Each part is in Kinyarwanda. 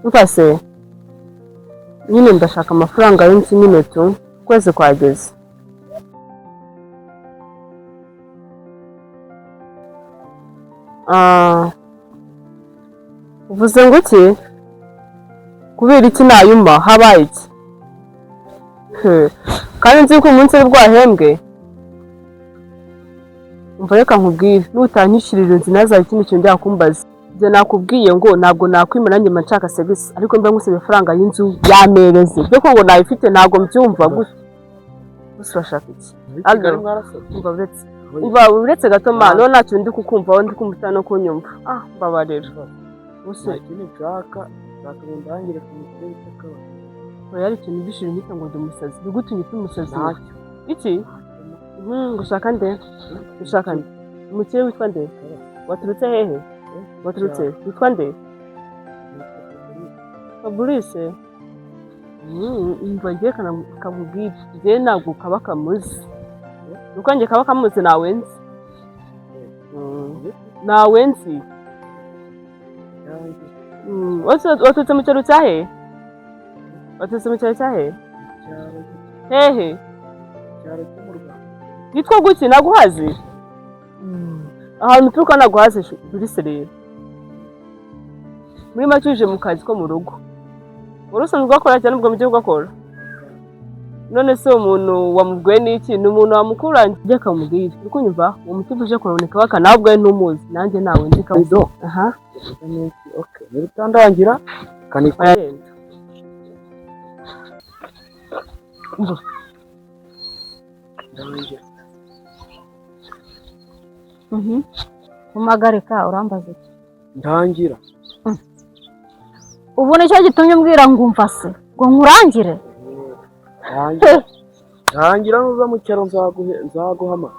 Umva se, nyine ndashaka amafaranga y'inzu nyine tu, ukwezi kwageze. Ah, uvuze ngo iki? Kubera iki nayuma habaye iki? Kandi nzi ko umunsi ari bwahembwe. Umva reka nkubwire, nutanyishyurira inzu ntazaba ikindi kintu byakumbaza. Ibyo nakubwiye ngo ntabwo nakwima, nanjye mba nshaka serivisi, ariko mba ngusaba amafaranga y'inzu yamereze. Ibyo ko ngo nayifite ntabwo mbyumva gutya. Gusa urashaka iki? Muri Allo. Kigali mwarasabye. Umva uretse. Umva uretse gato ma, none ntacyo ndi kukumva, ndi kumva utari no kunyumva. Ah, mbabarira. Gusa Nta kindi nshaka, nshaka ngo ndangire ku mukire bita Kabaka. oya, hari ikintu mbishije unyita ngo ndi umusazi. Ni gute unyita umusazi? Ntacyo. Iki? Gushaka nde? Gushaka nde? Umukire witwa nde? Waturutse hehe? Waturutse? Witwa nde? Fabrice. Umva ngiye kamubwira. Njye ntabwo kaba kamuzi. Nuko njye kaba kamuzi nawe nzi. Nawe nzi. Waturutse mu cyaro cya he? Waturutse mu cyaro cya he? Hehe? Cyaro cyo mu Rwanda. Yitwa guki? Naguhazi? Ahantu uturuka naguhazi Fabrice rero. Muri make uje mu kazi ko mu rugo. Wari usanzwe ugakora cyane ubwo mugiye ugakora? None se umuntu wamubwiye n'iki? Ni umuntu wamukurangiye akamubwira. Uri kunyumva? Uwo mutima uje kuraboneka baka nawe ubwawe ntumuzi. Nanjye ntawe nzi kabisa. Rido. Aha. Uvuga n'iki? Okay. Niba utandangira kanikora. Aragenda. Umva. Ndangira. Umagarika urambaza iki? Ndangira. Ubu nicyo gitumye umbwira ngo umva se ngo nkurangire? Ndangira. Ndangira nuza mu cyaro nzaguhama.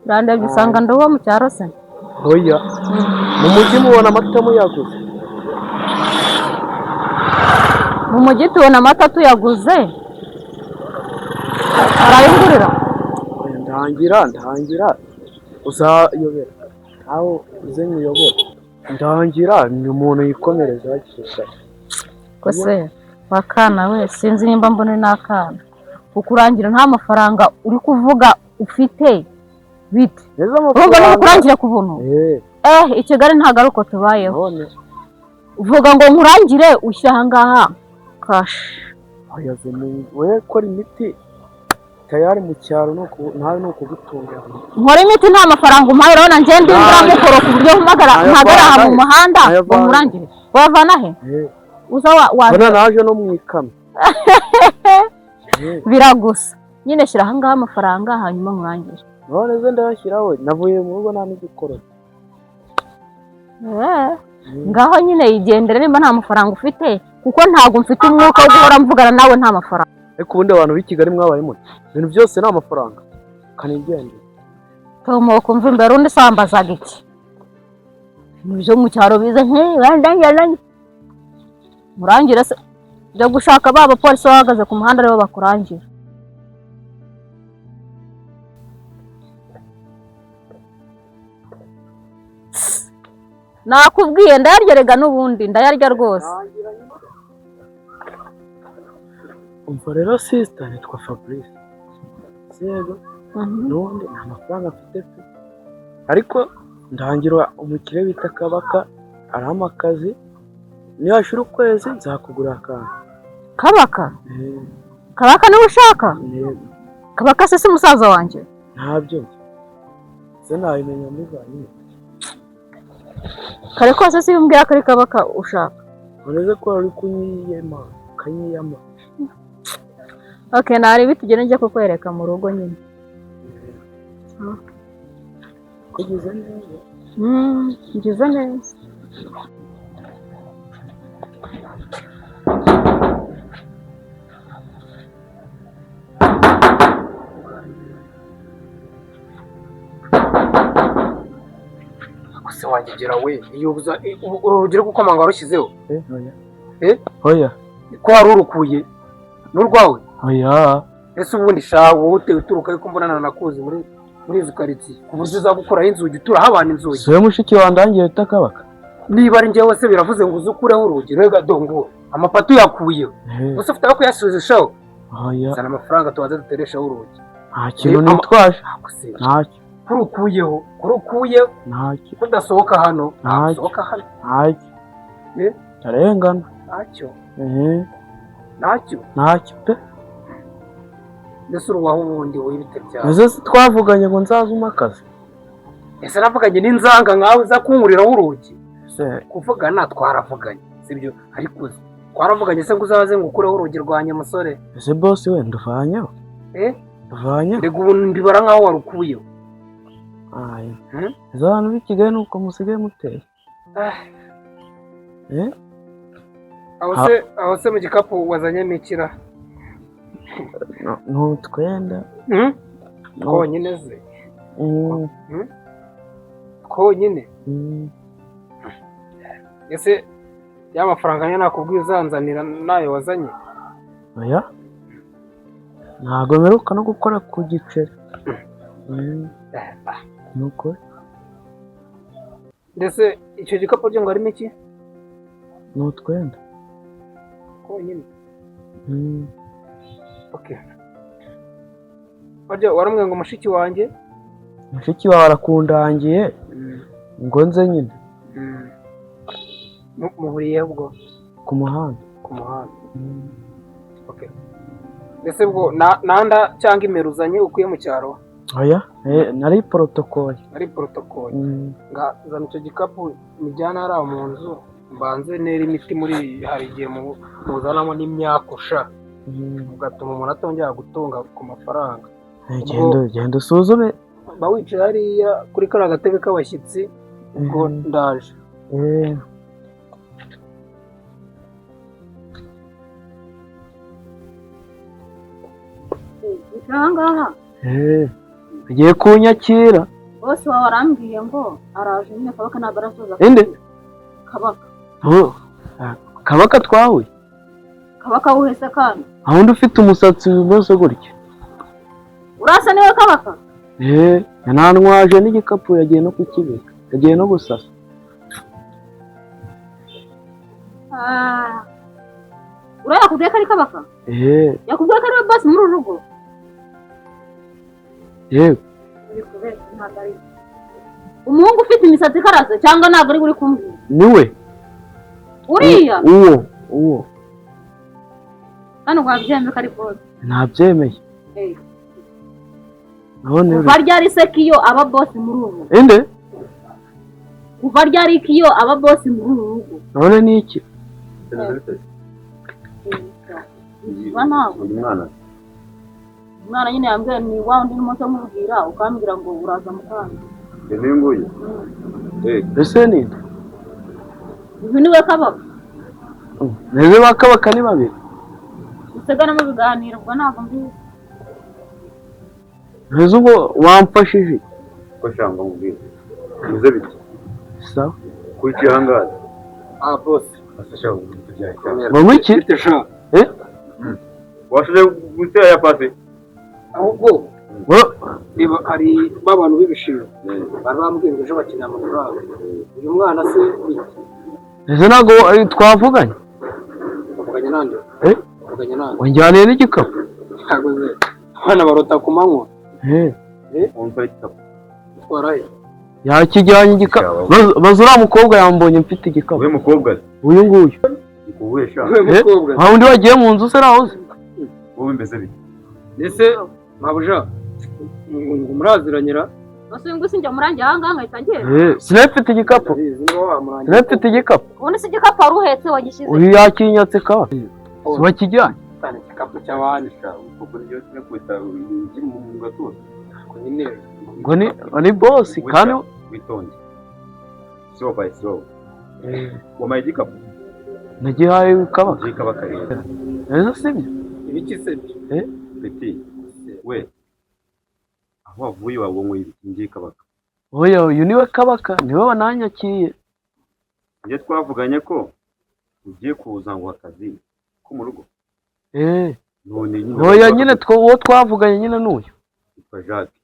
Urandebye usanga ndi uwo mu cyaro se? Oya. Mu mujyi mubona amata muyaguze. Mu mujyi tubona amata tuyaguze, arayungurira. Oya, ndangira, ndangira. Uzayobera. Aho uze nkuyobore. Ndangira ni umuntu yikomereza hakiri kare. Ko se wakana we, sinzi nimba mbona n'akana kukurangira nta mafaranga uri kuvuga ufite bite? Neza Urumva amafaranga. nikurangira ku buntu? Eh, I Kigali ntabwo ari uko tubayeho. none Uvuga ngo nkurangire ushyira ahangaha kashi. oya zene we kora imiti tayari mu cyaro nuko nawe ni ukugutunganya. Nkora imiti nta mafaranga umpaye, urabona njye ndi imburamukoro ku buryo mpamagara Nayavana mpagara aha mu he? muhanda ngo Nayavana. nkurangire. Wavana he? Eh, Uza wa mbona naje no mu ikamyo. Eh, biragusa nyine shyira ahangaha amafaranga hanyuma nkurangire. none ze ndayashyiraho navuye mu rugo nta n'igikoroto. Ngaho nyine yigendere nimba nta mafaranga ufite, kuko ntabwo mfite umwuka wo guhora mvugana nawe nta mafaranga. Ariko ubundi abantu b'i Kigali mwabaye mute? Ibintu byose ni amafaranga. Kanigendere. Tomoka umva imbere undi sambazaga iki? Ibintu byo mu cyaro bize ndangira. Murangire se jya gushaka ba bapolisi bahagaze ku muhanda aribo bakurangira. Nakubwiye ndayarya rega n'ubundi ndayarya rwose. Umva rero sister, nitwa Fabrice. Sego n'ubundi nta mafaranga mfite pe. Ariko ndangira umukire bita Kabaka arampa akazi, nihashira ukwezi nzakugurira akantu. Kabaka? Eh, Kabaka niwe ushaka? yego. Kabaka se si musaza wanjye? Ntabyo nzi. Se nabimenya muri za nyine. Kare kose si umbwira ko ari Kabaka ushaka. Ureze ko uri kunyiyema, ukanyiyama. Okay, nari bitugene njye kukwereka mu rugo nyine. Kugize neza. Ngize neza. Se wanjye gera we, iyo uza uru rugero gukomanga warushyizeho. Eh, oya. Eh? Oya. Ko wari urukuye n'urwawe? Oya. Ese ubundi sha wowe utewe uturuka yuko mbonana nakuzi muri izi karitsiye ku buryo uza gukuraho inzugi uturaho abantu inzugi? Si we mushiki wanjye ndangiye bita Kabaka? Niba ari njyewe se biravuze ngo uze ukureho urugi? Rega dongo amapatu yakuyeho. Gusa ufite aho kuyasubizishaho? Oya. Zana amafaranga tubanze duteresheho urugi. Nta kintu nitwaje. Ntabwo se Ntacyo. Kuri ukuyeho, kuri ukuyeho. Ntacyo. Kudasohoka hano. Ntacyo. Sohoka hano. Ntacyo. Eh? Ndarengana. Ntacyo? Eh. Ntacyo? Ntacyo pe. Mbese uruwaho ubundi wibite byawe? Ese si twavuganye ngo nzaze umpe akazi? Ese navuganye n'inzanga nkawe uza kunkuriraho urugi? Ese Kuvugana twaravuganye, sibyo? Ariko uzi twaravuganye se ngo uzaze ngo ukureho urugi rwanjye, musore? Ese boss we, nduvanyeho? Eh? Nduvanyeho? Rega ubu mbibara nkaho warukuyeho. Ayo. Hmm? Ese abantu b'i Kigali nuko musigaye muteye? Ah. Eh? Aho se mu gikapu wazanyemo ikira? Ni utwenda. Hmm? Twonyine se? Mm. Twonyine? Mm. Ese ya mafaranga niyo nakubwiye uzanzanira nayo wazanye? Oya, ntabwo mperuka no gukora ku giceri. Ni ukuri. Ndetse icyo gikapu cyo ngo harimo iki? Ni utwenda. Twonyine? Mm. Okay, warya waramubwiye ngo mushiki wanjye? Mushiki wawe arakundangiye ngo nze nyine. Muhuriye ubwo? Ku muhanda. Ku muhanda? Mm. Okay, ndetse ubwo nanda cyangwa imero uzanye ukuye mu cyaro? Oya, nari porotokoye. Ari protocol? Mm. Nga zana icyo gikapu nijyana hariya mu nzu mbanze nera imiti muri hari igihe muzanamo n'imyakusha ugatuma umuntu atongera gutunga ku mafaranga. Genda, genda usuzume. Ba wicaye hariya kuri kariya gatebe k'abashyitsi ubwo. Ndaje. Eh. Aha ngaha. Eh, agiye kunyakira. Bose wawe arambwiye ngo araje nyine, Kabaka ntabwo arasoza. Inde? Kabaka. Oh, ah, Kabaka twahuye. Kabaka wuhese kandi? Aho undi ufite umusatsi umeze gutya. Urasa niwe Kabaka? Eh, yanantwaje n'igikapu, yagiye no kukibika, yagiye no gusasa. Ah. Uriya yakubwiye ko ari Kabaka? Eh. Yakubwiye ko ari we boss muri uru rugo? Yego. Uri kubeshya, ntabwo ari we. Umuhungu ufite imisatsi ikaraze cyangwa ntabwo ari uri kumbwira? Niwe. Uriya? Uwo uwo. Hano wabyemeye ko ari boss? Ntabyemeye. Eh. None Kuva ryari se kiyo aba boss muri uru rugo? Inde? Kuva ryari kiyo aba boss muri uru rugo? None ni iki? Ba ntabwo. Uyu mwana? Umwana nyine yambwiye ni wa undi n'umunsi mubwira ukambwira ngo uraza mukanya. Ni nguyu, eh. Ese ninde? Uyu niwe Kabaka. Neze ba Kabaka ni babiri. Musigane mu biganiro ubwo, ntabwo mbizi. Neze ubwo wamfashije. Ko shanga mubwire bize bite? Sawa. Kuri kihangaza. Ah, boss. Asa shaka kutujyana cyane. Ngo iki? Bite sha? Eh. Washoje gutera ya pasi? Ahubwo Ngo reba, hari ba bantu b'ibishiro bari bambwiye ngo ejo bakeneye amafaranga. Uyu mwana se bite? Ese ntabwo twavuganye? Bavuganye nande? Eh? Bavuganye nande? Wanjyaniye n'igikapu. Ntabwo ze abana barota ku manywa. Eh. Wumva igikapu? Utwara he? Yakijyanye igikapu. Baza uriya mukobwa, yambonye mfite igikapu. Uyu mukobwa se? Uyu nguyu. Ikubuye sha? Uyu mukobwa? Wa wundi wagiye mu nzu se naho uzi? Wowe mbese bite? Ndetse mabuja ngo muraziranyira? Bose uyu nguyu sinjya murangira aha ngaha nkahita ngenda? Eh, sinari mfite igikapu. Ndabizi niba wamurangira. Sinari mfite igikapu. Ubundi se igikapu wari uhetse wagishyize? Uyu yakinyatse kaba. Si wakijyanye? Cyane igikapu cy'abandi. Sha kuko nibyo nakubita mu gatuza. Ngo nyine. Ngo ni boss kandi. Witonde, slow by slow. Wampaye igikapu? Nagihaye Kabaka. Igikabaka rero. Ese sibyo? Ibiki se? Peti we, aho wavuye wabonye ibiki ngikabaka? Oya, uyu niwe Kabaka, niwe wananyakiye. Njye twavuganye ko ugiye kuza ngo akazi ko mu rugo. Eh. None nyine. Oya nyine, uwo twavuganye nyine n'uyu. Yitwa Jacques.